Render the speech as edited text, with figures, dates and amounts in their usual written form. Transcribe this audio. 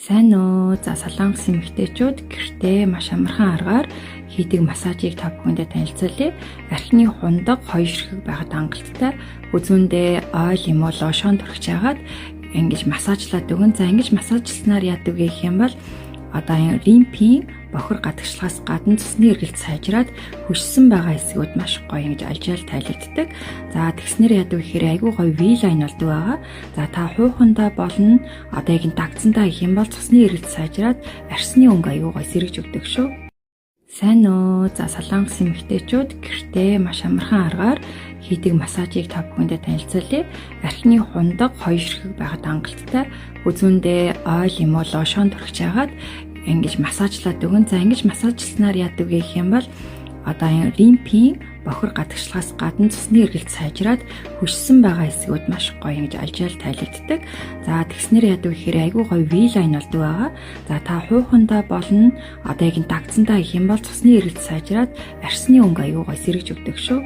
Сайн уу? За, Солонгос эмэгтэйчүүд гэртээ маш амархан аргаар хийдэг массажийг та бүхэндээ танилцуулъя. Архины хундаг хоёр ширхэг байхад хангалттай, үзүүндээ oil юм уу lotion түрхэж хагаад ингэж массажлаад өгөн. За, ингэж массажласнаар яадаг гэх юм бол одоо лимфийн бохир гадагшлахаас гадна цусны эргэлт сайжраад хөшсөн байгаа хэсгүүд маш гоё ингэж алжаал тайлагддаг. За, тэгснээр яадаг гэхээр айгүй гоё V-line болдог байгаа. За, та хуухандаа болно, одоо яг дагцсандаа гэх юм бол цусны эргэлт сайжраад арьсны өнгө айгүй гоё сэргэж өгдөг шүү. Сайн уу? За, Солонгос эмэгтэйчүүд гэртээ маш амархан аргаар хийдэг массажийг та бүхэндээ танилцуулъя. Архины хундаг хоёр ширхэг байхад хангалттай, үзүүндээ oil юм уу lotion түрхэж хагаад ингэж массажлаад өгөн. За, ингэж массажласнаар яадаг гэх юм бол одоо лимфийн бохир гадагшлахаас гадна цусны эргэлт сайжраад хөшсөн байгаа хэсгүүд маш гоё ингэж алжаал тайлагддаг. За, тэгснээр яадаг гэхээр айгүй гоё V-line болдог байгаа. За, та хуухандаа болно, одоо яг дагцсандаа гэх юм бол цусны эргэлт сайжраад арьсны өнгө айгүй гоё сэргэж өгдөг шүү.